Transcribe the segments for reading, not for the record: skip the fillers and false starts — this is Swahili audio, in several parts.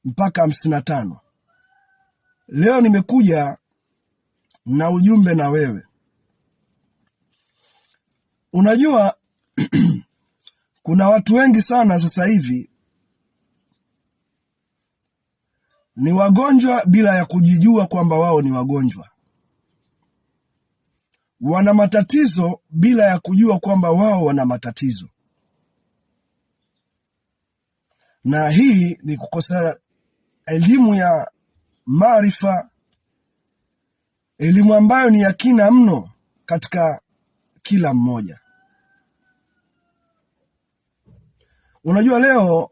mpaka 55. Leo nimekuja na ujumbe na wewe. Unajua kuna watu wengi sana sasa hivi ni wagonjwa bila ya kujijua kwamba wao ni wagonjwa. Wana matatizo bila ya kujua kwamba wao wana matatizo, na hii ni kukosa elimu ya maarifa, elimu ambayo ni ya kina mno katika kila mmoja. Unajua, leo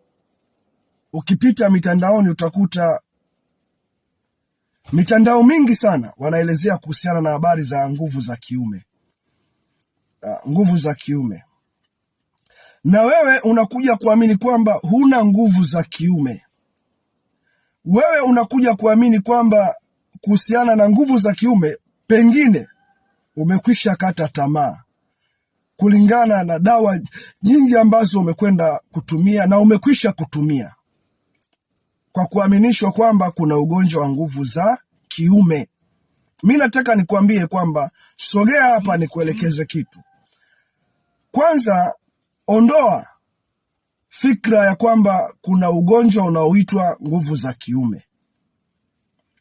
ukipita mitandaoni utakuta mitandao mingi sana wanaelezea kuhusiana na habari za nguvu za kiume, nguvu za kiume, na wewe unakuja kuamini kwamba huna nguvu za kiume. Wewe unakuja kuamini kwamba kuhusiana na nguvu za kiume, pengine umekwisha kata tamaa kulingana na dawa nyingi ambazo umekwenda kutumia na umekwisha kutumia kwa kuaminishwa kwamba kuna ugonjwa wa nguvu za kiume. Mi nataka nikuambie kwamba sogea hapa nikuelekeze kitu. Kwanza, ondoa fikra ya kwamba kuna ugonjwa unaoitwa nguvu za kiume.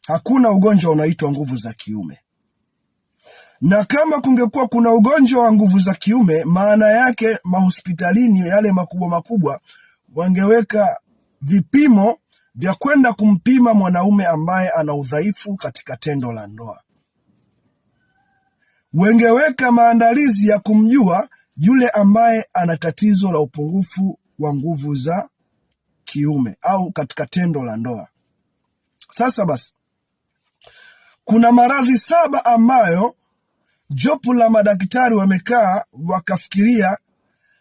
Hakuna ugonjwa unaoitwa nguvu za kiume, na kama kungekuwa kuna ugonjwa wa nguvu za kiume, maana yake mahospitalini yale makubwa makubwa wangeweka vipimo vya kwenda kumpima mwanaume ambaye ana udhaifu katika tendo la ndoa. Wangeweka maandalizi ya kumjua yule ambaye ana tatizo la upungufu wa nguvu za kiume au katika tendo la ndoa. Sasa basi, kuna maradhi 7 ambayo jopo la madaktari wamekaa wakafikiria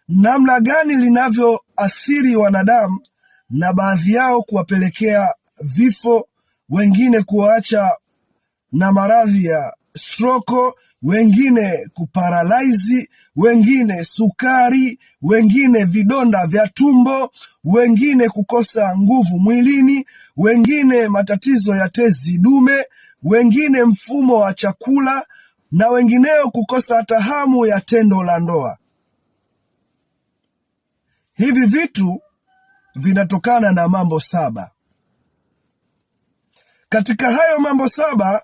namna gani linavyoathiri wanadamu na baadhi yao kuwapelekea vifo, wengine kuwaacha na maradhi ya stroke, wengine kuparalaizi, wengine sukari, wengine vidonda vya tumbo, wengine kukosa nguvu mwilini, wengine matatizo ya tezi dume, wengine mfumo wa chakula, na wengineo kukosa hata hamu ya tendo la ndoa. Hivi vitu vinatokana na mambo 7. Katika hayo mambo 7,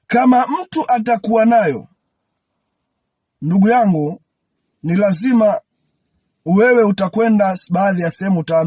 kama mtu atakuwa nayo, ndugu yangu, ni lazima wewe utakwenda baadhi ya sehemu utaambiwa